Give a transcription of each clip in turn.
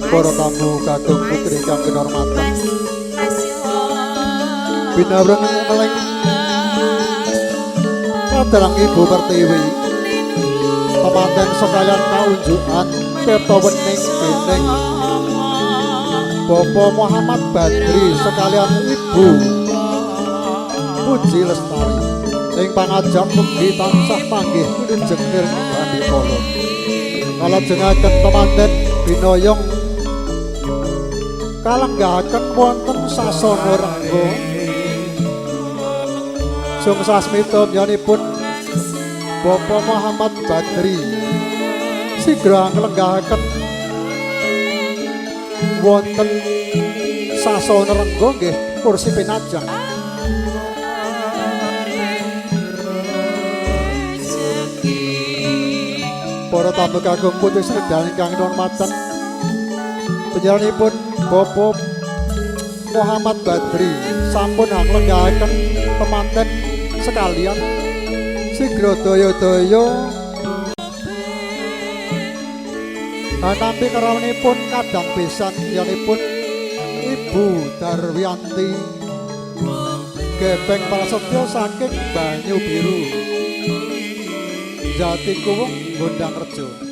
Para tamu kakung putri kang kinurmatan, binawreng meleng kaderang Ibu Pertiwi temanten sekalian kaunjukan tirta wening dening Bapak Muhammad Badri sekalian Ibu Puji Lestari ing pangajap mugi tansah panggih wilujeng nirmbandipala. Kalajengaken temanten binoyong kalenggahaken wonten sasana rengga Sung sasmita myanipun Bapak Muhammad Badri sigra nglenggahaken wonten sasana rengga nggih kursi pinajang. Para tamu kakung putri sredan ingkang kinurmatan, panjenenganipun Bapak Muhammad Badri sampun nglenggahaken temanten sekalian sigra daya-daya nampi kerawuhipun kadang pisan yanipun Ibu Darwianti Gepeng Prasetyo saking Banyu Biru Jati Kuwung Gondangrejo.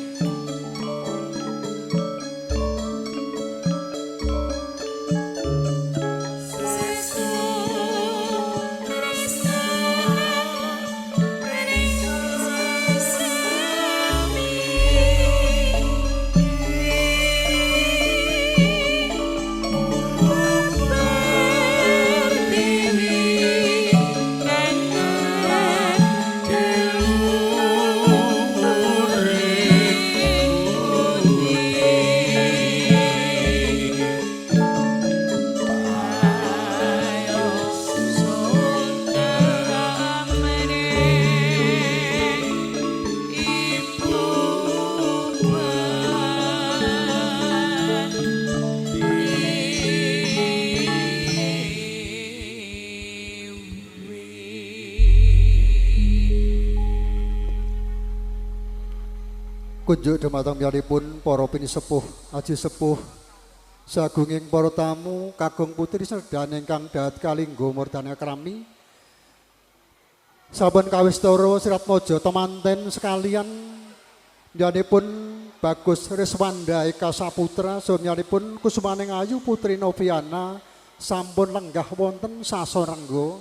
Kunjuk dumateng miyaripun para pinisepuh, aji sepuh, sagunging para tamu kakung putri serdhan ingkang dahat kalingga murdana krami. Sampun kawistara Siratmaja temanten sekalian miyaripun Bagus Riswanda Eka Saputra saha Kusumaning Ayu Putri Noviana sampun lenggah wonten sasarangga.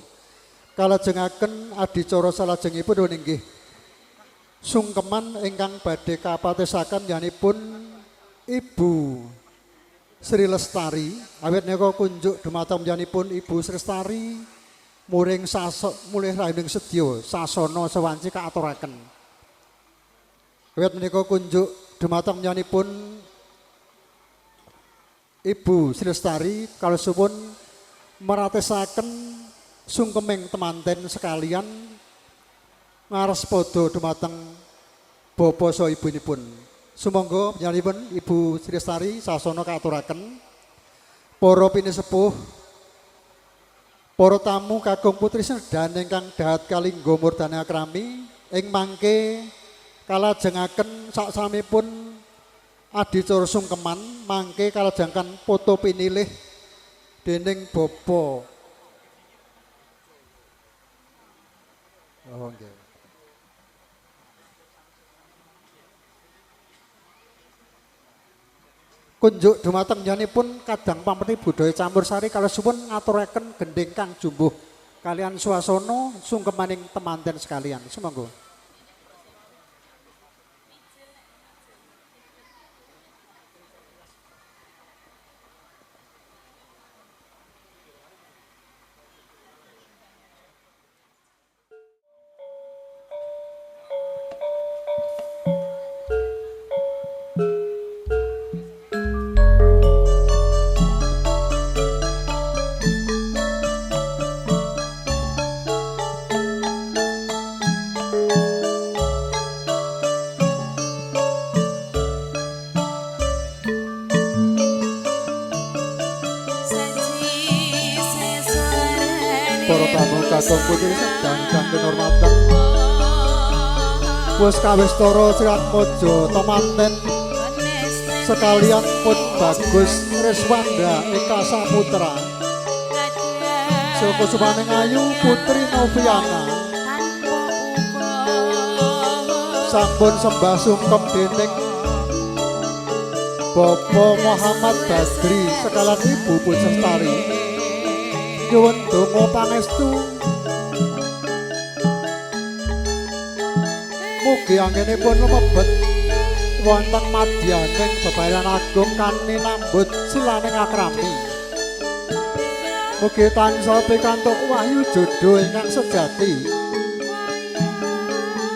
Kalajengaken adicara salajengipun inggih sungkeman ingkang badhe kapatesaken yanipun Ibu Sri Lestari. Awit nika kunjuk dumateng yanipun Ibu Sri Lestari muring sasok mulih rahiming sedya sasana sewanci kaaturaken. Awit menika kunjuk dumateng yanipun Ibu Sri Lestari kalosupun meratesaken sungkeming temanten sekalian ngarespada dumateng bapa saha ibunipun. Sumangga panjenenganipun Ibu Sri Lestari sasana kaaturaken. Para pinisepuh, para tamu kakung putri serdhan ingkang dahat kalingga murdana akrami ing mangke kalajengaken saksamipun adicara sungkeman mangke kalajengaken foto pinilih dening bapa. Oh nggih. Kunjuk dumateng yanipun kadang pamerti budaya campur sari kalosupun ngaturaken gendhing kang jumbuh kalian swasana sungkemaning temanten sekalian. Sumangga. Para tamu kakung putri sedang kang kinurmatan, wis kawistara Sriatmaja temanten Sekalian pun Bagus Reswanda Eka Saputra Soko Sumaning Ayu Putri Noviana sampun sembah sungkem dening Bapak Muhammad Badri sekalian Ibu Pujastari nyuwun donga pangestu mugi anggenipun lumebet wonten madyaning bebayaran agung kaninambut silaning akrami. Mugi tansah pikantuk wahyu jodho ingkang sejati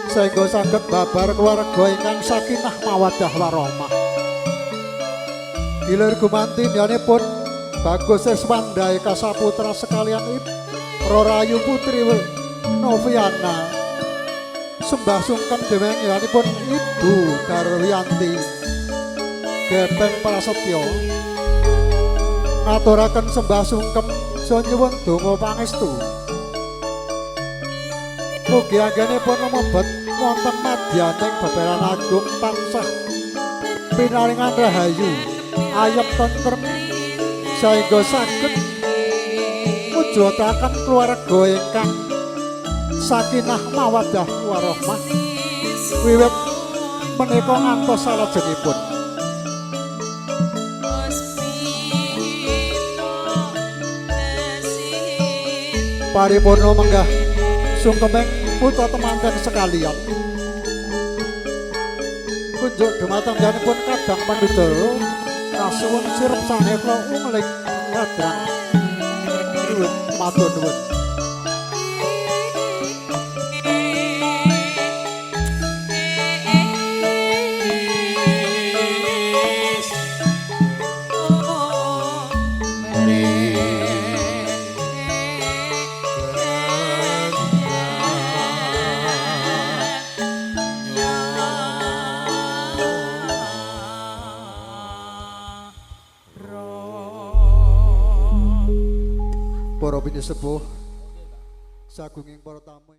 saengga saged babar keluarga ingkang sakinah mawaddah warahmah. Gilir gumanti pun Bagus Reswanda Eka Saputra sekalian Ibu Rorayu Putri Noviana sembah sungkem dewenganipun Ibu Darwiyanti Gepeng Prasetyo ngaturaken sembah sungkem saha nyuwun donga pangestu. Mugi anggenipun lumebet wonten madyaning bebayaran agung tansah pinaringan rahayu ayem tentrem saengga saged mujudaken keluarga ingkang sakinah mawaddah warahmah wiwit menika ngantos salajengipun. Paripurna menggah sungkeming putra temanten sekalian kunjuk dumateng janipun kadang pandudara kasuwun sirep sanetra ungling ladrang nuwun matur nuwun. Para pinisepuh sagunging para tamu.